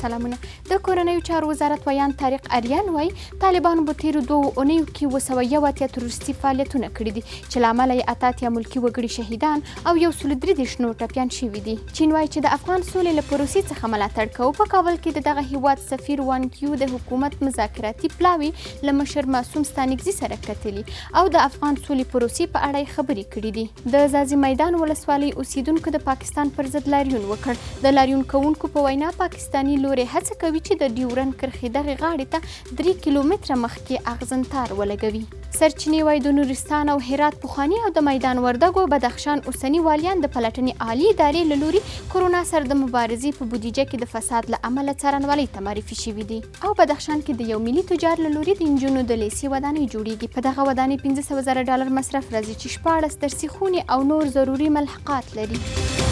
سلامونه. د کورنیو چارو وزارت ویاند طارق اریان وایي، طالبانو په تېرو دوو اونیو کې 781 تروریستي فعالیتونه کړي دي چې له امله یې 88 ملکي وګړي شهیدان او 133 نور ټپیان شوي دي. چین وایي چې د افغان سولې له پروسې څخه ملاتړ کوي. په کابل کې د دغه هیواد سفیر وانګ یو د حکومت مذاکراتي پلاوي له مشر معصوم ستانکزي سره کتلي او د افغان سولې پروسې په اړه یې خبرې کړې دي. د ځاځي میدان ولسوالۍ اوسېدونکو د پاکستان پر ضد لاریون وکړ. د لاریون کوونکو په وینا پاکستاني لوری هڅه کوي چې د ډیورنډ کرښې دغې غاړې ته 3 کیلومتره مخکې اغزن تار ولګوي. سرچینې وایي د نورستان او هرات پخواني او د میدان وردګو او بدخشان اوسني والیان د پلټنې عالي ادارې له لوري کرونا سره د مبارزې په بودیجه کې د فساد له امله څارنوالۍ ته معرفي شوي دي. او بدخشان کې د یو ملي تجار له لوري د نجونو د لیسې ودانۍ جوړیږي. په دغه ودانۍ 500 زره ډالر مصرف راځي چې 16 درسي خونې او نور ضروري ملحقات لري.